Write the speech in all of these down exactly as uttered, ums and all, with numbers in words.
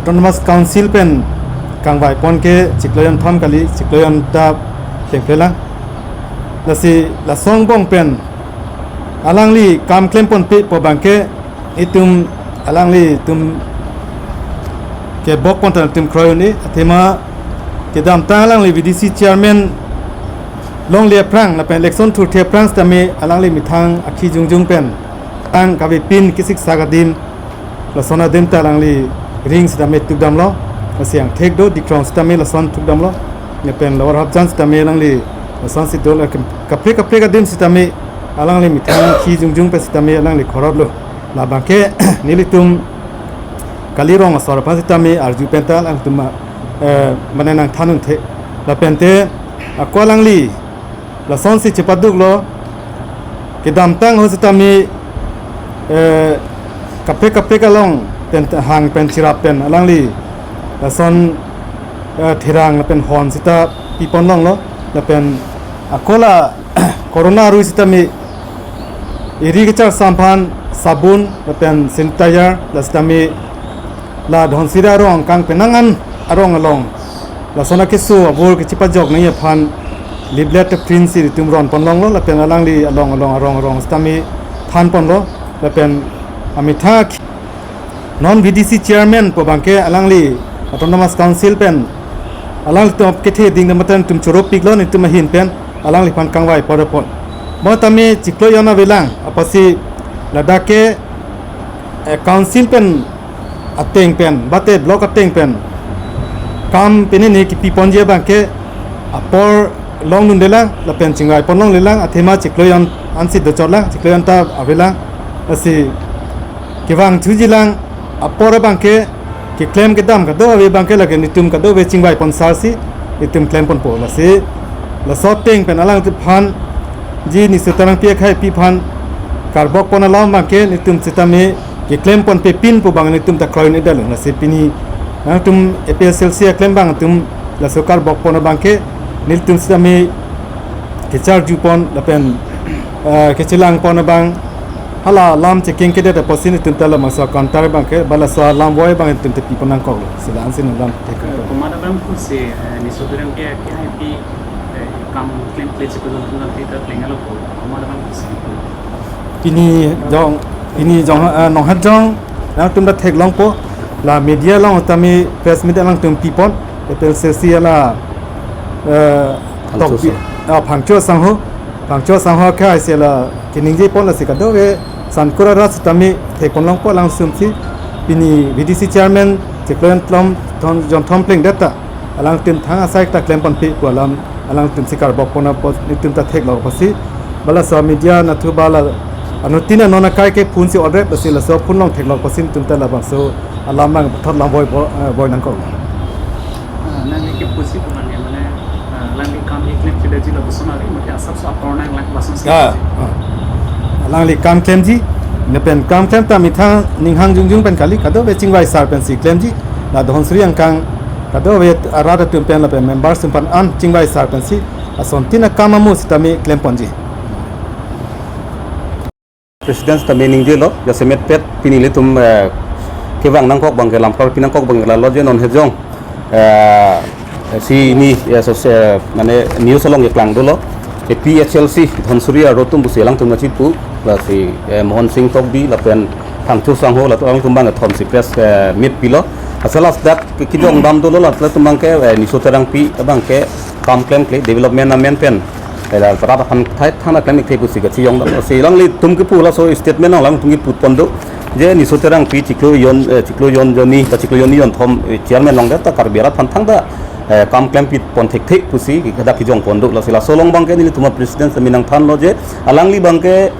Autonomous Council pen kangvai pon ke chiklo jonthom kali, chiklo jon ta plengple lang. Lasi laso angbong pen alangli kam klem ponpe pu abangke itum alanglitum kebok pon ta itum kroi un-e, athema kedamtang alangli V D C chairman longle aphrang lapen election thurthe aphrang sitame alangli methang akhi jongjong pen ang kavepin kesik sak adim, lason adim ta alangli ring sitame thukdamlo, lasi angthek do Dikrong sitame lason thukdamlo, lapen Lower Hapjan sitame alangli lasonsi do, lapen kaprek kaprek adim sitame alangli methang akhi jongjong pen sitame alangli khorotlo. Labangke nelitum kali rong asor aphan sitame arju pen ta alangtum, eh, mane nangthan un-e. Lapente ako alangli lasonsi chepaduklo, kedamtang ahut sitame, eh, kaprek kaprek along pen hang pen chirap pen alangli lason, eh, therang lapen hon sita pipon longlo, lapen ako la corona arui sitame eri kechar samphan sabun lapen sanitizer, la sitame la Dhansiri arong kangpenang an arong along lason akeso abur kechipajok nangji aphan leaflet ta print si itum ron pon longlo, lapen alangli along along arong arong sitame than ponlo, lapen amethang non V D C chairman pu abangke alangli Autonomous Council pen alanglitum kethe ding matan itum choro piklo, itum ahin pen alangliphan kangvai pon pon. Mo tame chiklo jon avelang apotsi ladak ke, eh, council pen ateng pen, bate block ateng pen kam pini ni kipi ponji abangke apor longdundelang, lapen chingvai pon longlelang, athema chiklo jon ansi dochotlang, chiklo jon ta avelang, lasi kevang thujilang, apor abangke keklem kedam kadokave abangke lake nelitum kadokave chingvai pon sar si itum klem ponpo, lasi laso ateng pen alangphan ji Niso Terangpi akhai pi aphan karbok pon alam abangke nelitum sitame keklem ponpe pin pu abang nelitum ta kroi un-edetlo, lasi pini nangtum A P H L C aklembang atum laso karbok pon abangke nelitum sitame kecharju pon lapen, eh, kechelang pon abang hala alam chekeng kedet apotsi nelitum ta labangso counter abangke, ba laso alam voi abang nelitum ta pipon nangkoklo, si la-ansi nangdam thek. Komat abang pusi, eh, Niso Terangpi ke, ke hai pi, eh, kam klemkle chiklo jonthom ta plenglo pu, komat abang pusi? Pini jong, pini jong, eh, Nonghajong nangtum ta theklongpo, la media along tame press meet alangtum pipon, A P H L C ala, eh, Phangcho tokbi, sang- ah, Phangcho sangho, Phangcho sangho akhai si la keningje pon, lasi kadokave sankur arat sitame thek pon longpo, langsung si pini V D C chairman chiklo jonthom, thom, jonthom plengdet ta alangtum thang asai ta klem ponpe pu alam alangtum si karbok pon apot nelitum ta theklong apotsi, ba laso media nathu ba la anuttin anon akai ke phone si order, lasi laso phone along theklong apotsi nelitum ta labangso alam abang puthot lam voi bo-, eh, voi nangkok. Ah, nangli ke pusi pu mane, mane, ah, nangli kam klemkle ji lapuson ari, mate asapso apor nanglang lason si. Ah, ah. Alangli kam klemji, lapen kam klem ta methang ninghang jongjong pen kali, kadokave chingvai sar pensi klemji, la Dhansiri angkang kadokave arat atum pen lapen members atum aphan an chingvai sar pensi asontin akam amu sitame klem ponji. President sitame ningjelo, jasemet pet pini ilitum, eh, kevang nangkok abangke, lamkar pi nangkok abangke lalo je Nonghajong, eh, si ini, eh, so, eh, mane news along keklang dolo. A P H L C Dhansiri arat atum pusi alangtum nangchipu, lasi, eh, Mohon Sing Tokbi lapen Phangcho sangho latum alangtum abang thom si press, eh, meet pilo. Asal asdat ke kijong dam dolo, latum abangke, eh, Niso Terangpi abangke kam klemkle development amen pen, eh, la rat aphan thai thana klem ik the pusi kachijong dam. Si alanglitum kepu laso statement alangtum kepu pon do, je Niso Terangpi chiklo jon, eh, chiklo jon jonni, ta chiklo jonni jonthom, eh, chairman longdet ta Karbi arat aphan thangta, eh, kam klem pi pon thekthe pusi hadak kijong pon do. Lasi laso along abangke nelitum a-president sitame nangthanlo je alangli abangke,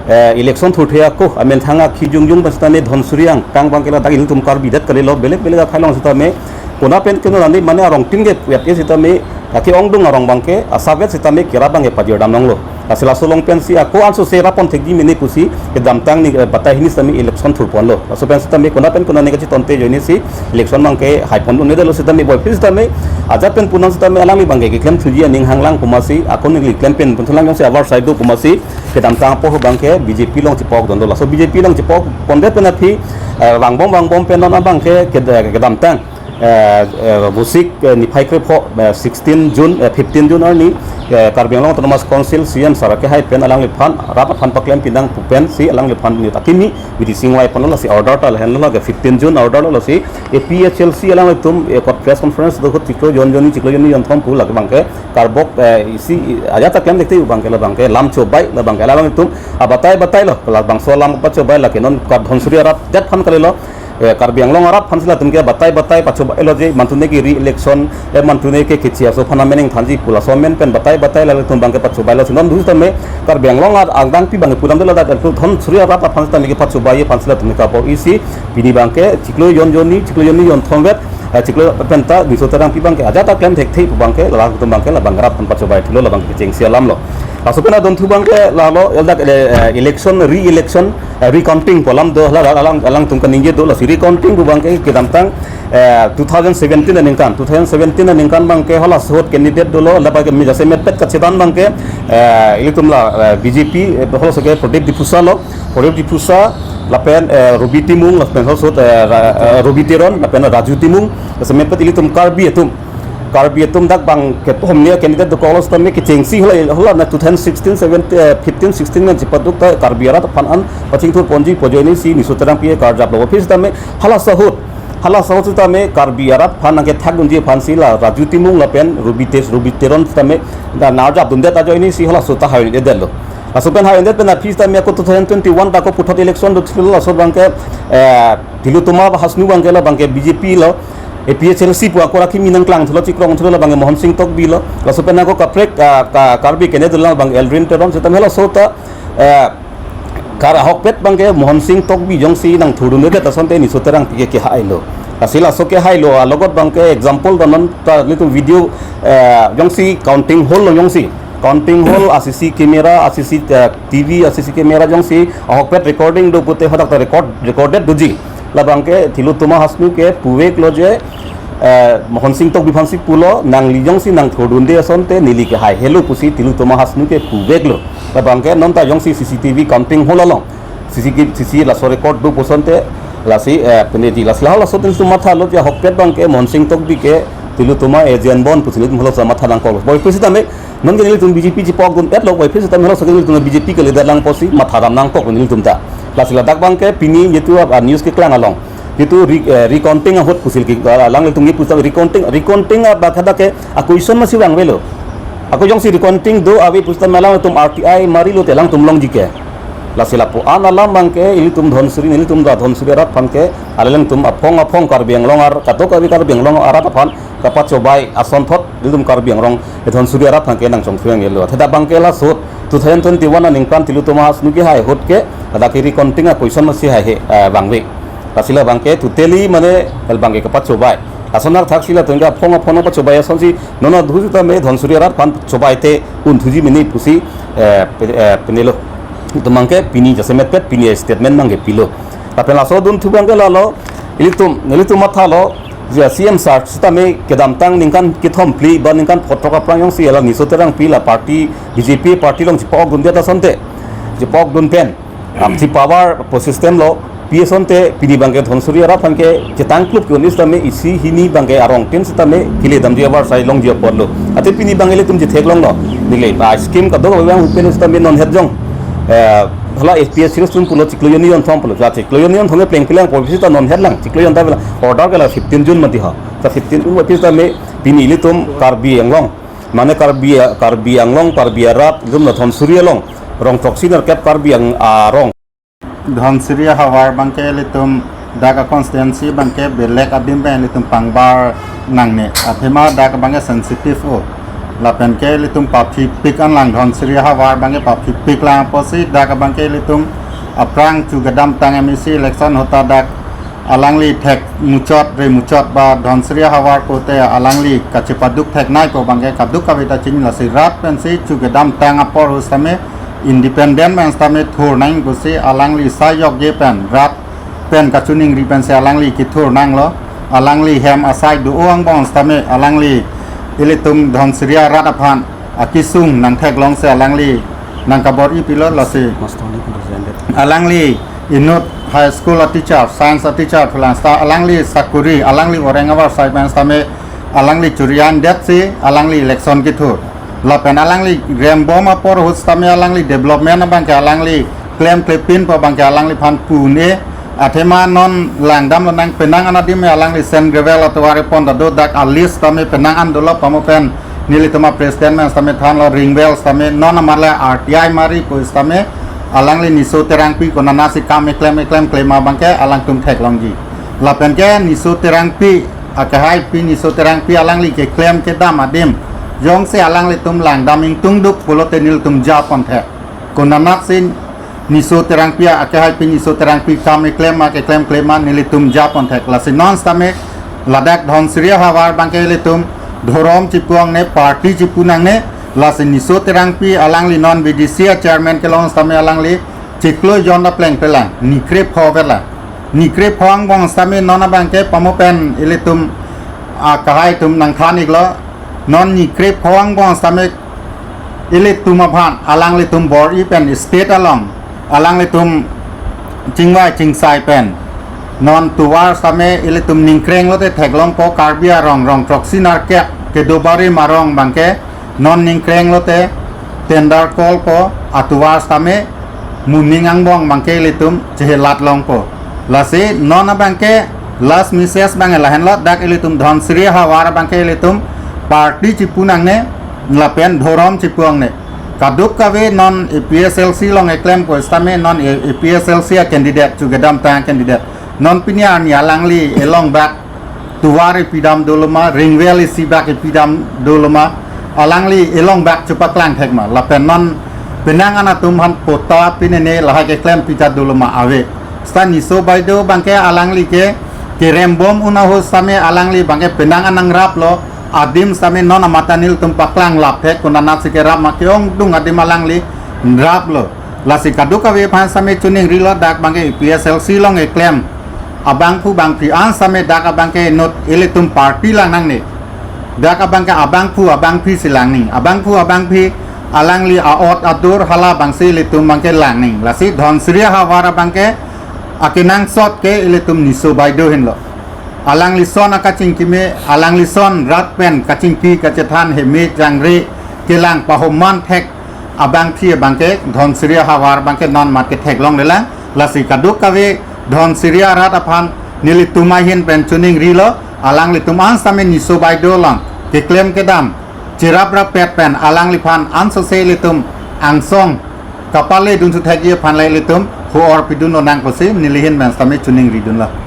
eh, election thurthe ako amen thang akhi jongjong pen sitame Dhansiri angkang abangke ladak ilitum Karbi det kalilo, belek belek akhei along sitame kona pen keno nani mane arongtin ke wet e sitame, lake ongdung arong abangke asavet sitame kerap abangke pajir dam longlo. Lasi laso along pensi ako ansose rapon thekji mene pusi kedamtang ni, eh, batai hini sitame election thurponlo. Laso pen sitame konat pen konat ne kachitonte ajoine si election abangke haipon un-edetlo sitame puvoiphit sitame ajat pen pu nang sitame alangli abangke keklem thuji aning hanglang pu masi ako neli klem pen puthot lang jongsi avarsai do pu masi kedamtang apor abangke B J P along chepokdun do. Laso B J P along chepokpondet pen aphi, eh, vangbom vangbom pen non abangke ked-, kedamtang eh, eh, Vosik, eh, niphai krepho, eh, sixteen June, eh, fifteen June arni, eh, Karbi Anglong Autonomous Council C M sir akehai pen alangliphan rat aphan paklem pinang pu pensi alangliphan ni takimi meeting singvai ponlo. Lasi order ta lahenlo, ke fifteen June order lo. Lasi A P H L C alanglitum, eh, kot press conference do ahut chiklo jon jonni, chiklo jonni jonthom pu lake abangke karbok, eh, isi, ajat ta klem thekthe abangke labangke lam chobai, labangke alanglitum abatai batailo, labangso lam pachobei lake non ka Dhansiri arat det aphan kalilo, eh, Karbi Anglong arat aphansi latum ke batai batai pachobailo je mantune ke re-election, eh, mantune ke kechi aso aphan amen ingthanji pu laso amen pen batai batai latum abangke pachobailo. Si non dusitame Karbi Anglong arat angdangpi abangke pudamde ladak Dhansiri arat aphan sitame kepachobai aphansi latum ke kapo isi pini abangke chiklo jon jonni, chiklo jonni jonthom vet, eh, chiklo pen ta Niso Terangpi abangke ajat ta klem thekthe pu abangke latum abangke labang arat aphan pachobai thulo, labangke kechengsi alamlo. Laso pen adunthu abangke lalo ladak, eh, election, re-election, eh, recounting pu alam do, hala alang, alangtum kaningje do. Lasi recounting pu abangke kedamtang, eh, two thousand seventeen aningkan, two thousand seventeen aningkan abangke halaso ahut candidate dolo, labangke me jasemetpet kachedan abangke, eh, ilitum la, eh, B J P, eh, halaso ke Pradip Diphusa lo, Pradip Diphusa, lapen, eh, Ruby Timung, lapen halaso ahut, eh, Ra-, eh, Ruby Teron, lapen Raju Timung, jasemetpet ilitum Karbi atum. Karbi atum dak abangke hom ne candidate dokoklo sitame kechengsi hala, hala na two thousand sixteen, seventeen, eh, fifteen, sixteen ngan chipaduk ta Karbi arat aphan an pachingthurponji pu ajoine si Niso Terangpi karjaplo. Aphi sitame halaso ahut, halaso ahut sitame Karbi arat aphan nangkethakdunji aphansi la Raju Timung lapen Ruby Tes-, Ruby Teron sitame na narjapdundet ajoine si halaso ta hai-un-edetlo. Laso pen hai-un-edet pen aphi sitame ako two thousand twenty-one ta ako puthot election do thulo, laso abangke, eh, Tilottama Hasnu abangke labangke B J P lo, A P H L C pu ako akimi nangklang thulo, chikrong thulo, labangke Mohan Singh Tokbi lo. Laso pen ako kaprek, ah, ka-, Karbi kene dolang abang Elrin Teron sitame halaso ta, eh, kar ahokpet abangke Mohan Singh Tokbi jongsi nangthurdundet asonte Niso Terangpi ke kehailo. Lasi laso kehailo alogot abangke example ta non ta ilitum video, eh, jongsi counting hall along jongsi, counting hall a C C camera, a C C, eh, T V, a C C camera jongsi ahokpet recording do pute hadak ta record, recorded doji. Labangke Tilottama Hasnu ke puveklo je, eh, Mohan Singh Tokbi aphansi pulo, nangli jongsi nangthurdunde asonte neli ke haihelo pusi Tilottama Hasnu ke puveklo. Labangke non ta jongsi C C T V counting hall along, C C, C C laso record do pu asonte, lasi, eh, peneji lasi lahai laso ahut ilitum mathalo je ahokpet abangke Mohan Singh Tokbi ke Tilottama agent bon pusi ilitum halaso matha nangkok. Puvoiphit sitame non ke nelitum B J P chepokdundetlo, puvoiphit sitame halaso ahut nelitum B J P kalidet lang pusi mathadam nangkok nelitum ta. Lasi ladak abangke pini jitu a news keklang along, jitu re-, eh, recounting ahut pusi ke, ah, alanglitum ke pusi recounting, recounting abak hadak ke a question masi vangvelo. Ako jongsi recounting do ave pusitame alangtum R T I marilo te alangtum longji ke. Lasi lapu-an alam abangke ilitum Dhansiri, nelitum ta Dhansiri arat aphan ke, alangtum aphong aphong Karbi Anglong arat, kadokave Karbi Anglong arat aphan kapachobai asonthot ilitum Karbi Anglong, eh, Dhansiri arat aphan ke nangchongthu-ong-elo. Theda abangke laso ahut two thousand twenty-one aningkan Tilottama Hasnu kehai ahut ke, ladak ke recounting a question masi haihe, eh, vangve. Lasi labangke totally mane labangke kapachobai. Lason athak si latum ke aphong aphong pachobai asonsi non adhu sitame Dhansiri arat aphan chobai te un-ethuji mene pusi, eh, pe-, eh, penelo. Itum abangke pini jasemetpet pini statement abangke pilo. Lapen laso adunthu abangke lalo, ilitum, nelitum mathalo, je C M sir sitame kedamtang ningkan kethom phli ba ningkan photrok aphrang jongsi la Niso Terangpi la party B J P party along chepokdundet asonte, chepokdun pen, ah, si power pu system lo pi asonte pini abangke Dhansiri arat aphan ke chetang klup ke-un-e sitame isi hini abangke arongtin sitame kele damji avarsai longji apotlo. Ate pini abangke ilitum chetheklonglo. Neli, ah, scheme kadokave vang pen sitame non het jong, eh, hala A P H L C atum pulo chiklo jonni jonthom pulo. Ja chiklo jonni jonthom ke plengplang puvoiphit ta non het lang. Chiklo jon ta vela order ke la fifteen June mati ha. Ja fifteen June mati sitame pini ilitum Karbi Anglong, mane Karbi, Karbi Anglong, Karbi arat, ilitum la Dhansiri along, rong throksi nerkep Karbi Ang-, arong. Dhansiri ahavar abangke ilitum dak a constituency abangke belek adim pen ilitum pangbar nangne. Athema dak abangke sensitive o. Lapen ke ilitum paphipik an lang, Dhansiri ahavar abangke paphipik lang pusi dak abangke ilitum aphrang chu kedamtang M A C election ahut ta dak alangli thek muchot re muchot ba Dhansiri ahavar kote alangli kachepaduk thek nai pu abangke kadokave ta chini, lasi rat pensi chu kedamtang apor ahut sitame independent pen sitame thur nang pusi alangli sai jokje pen rat pen kachiningri pensi alangli kethur nanglo. Alangli hem asai do-o angbong sitame alangli ilitum Dhansiri arat aphan akesung nangtheklongsi alangli nangkabor-i pilo, lasi alangli inut high school a teacher, science a teacher thulang sita alangli sakuri, alangli orang avar sai pen sitame alangli churi-an detsi alangli election kethur. Lapen alangli rembom apor ahut sitame alangli development abangke alangli klemklepin pu abangke alangliphan pu un-e. Athema non langdam lonang, penang an adim alangli sand gravel atovar epon ta do, dak a list tame penang an dolo, pamo pen nelitum a president pen sitame thanlo, ring well sitame non amat le R T I mari pu sitame alangli Niso Terangpi konatsi kam eklem eklem klem abangke alangtum theklongji. Lapenke Niso Terangpi, akehaipi Niso Terangpi alangli keklem kedam adim jongsi alanglitum langdam ingtungduk pulote nelitum japon thek. Konatsi Niso Terangpi, akehaipi Niso Terangpi kam eklem ma keklem klem ma nelitum japon thek. Lasi non sitame ladak Dhansiri ahavar abangke ilitum dhorom chepu nangne, party chepu nangne. Lasi Niso Terangpi alangli non V D C a chairman kelong sitame alangli chiklo jon ta plengpelang, ni krepho pelang. Ni krepho angbong sitame non abangke pamo pen ilitum akehai atum nangthan-iklo. Non ni krepho angbong sitame ilitum aphan alanglitum bor-i pen state along alanglitum chingvai chingsai pen non tovar sitame ilitum ningkreng lote theklongpo, Karbi arong rong throksi nerkep kedo barim arong abangke non ningkreng lote tender call po, atovar sitame moning angbong abangke ilitum chehelat longpo. Lasi non abangke last message abang lahenlo, dak ilitum Dhansiri ahavar abangke ilitum party chepu nangne lapen dhorom chepu nangne. Kadokave non A P H L C along eklem pu sitame non A P H L C a candidate, chu kedamtang candidate, non pini arni alangli elongbak tovar epidam doloma, ring well isi bak epidam doloma, alangli elongbak chepaklang thek ma? Lapen non penang an atum aphan patta pinene lahai keklem pita doloma ave? Sita Niso Baideo abangke alangli ke kerembom un ahut sitame alangli abangke penang an nangraplo, adim sitame non amat ta nelitum paklang lap thek, konatsi kerap ma, ke-ongdung adim alangli raplo. Lasi kadokave aphan sitame chiningrilo, dak abangke A P H L C along eklem abangphu bangphi an sitame dak abangke inut ilitum party lang nangne. Dak abangke abangphu abangphi si lang nangji. Abangphu abangphi alangli a-ot adur hala abangsi ilitum abangke lang nangji. Lasi Dhansiri ahavar abangke akenangsot ke ilitum Niso Baideo ahin lo. Alangli ason akachingki me, alangli ason rat pen kachingki kachethan, heme jangre kelang pahomman thek abangphi abangke Dhansiri ahavar abangke non amat ketheklonglelang. Lasi kadokave Dhansiri arat aphan nelitum ahin pen chiningrilo, alanglitum an sitame Niso Baideo along keklem kedam cherap rappet pen alangliphan ansose ilitum angsong kapale dun suthekji aphan le ilitum ho-or pidun lonang pusi neli ahin pen sitame chiningridunlo.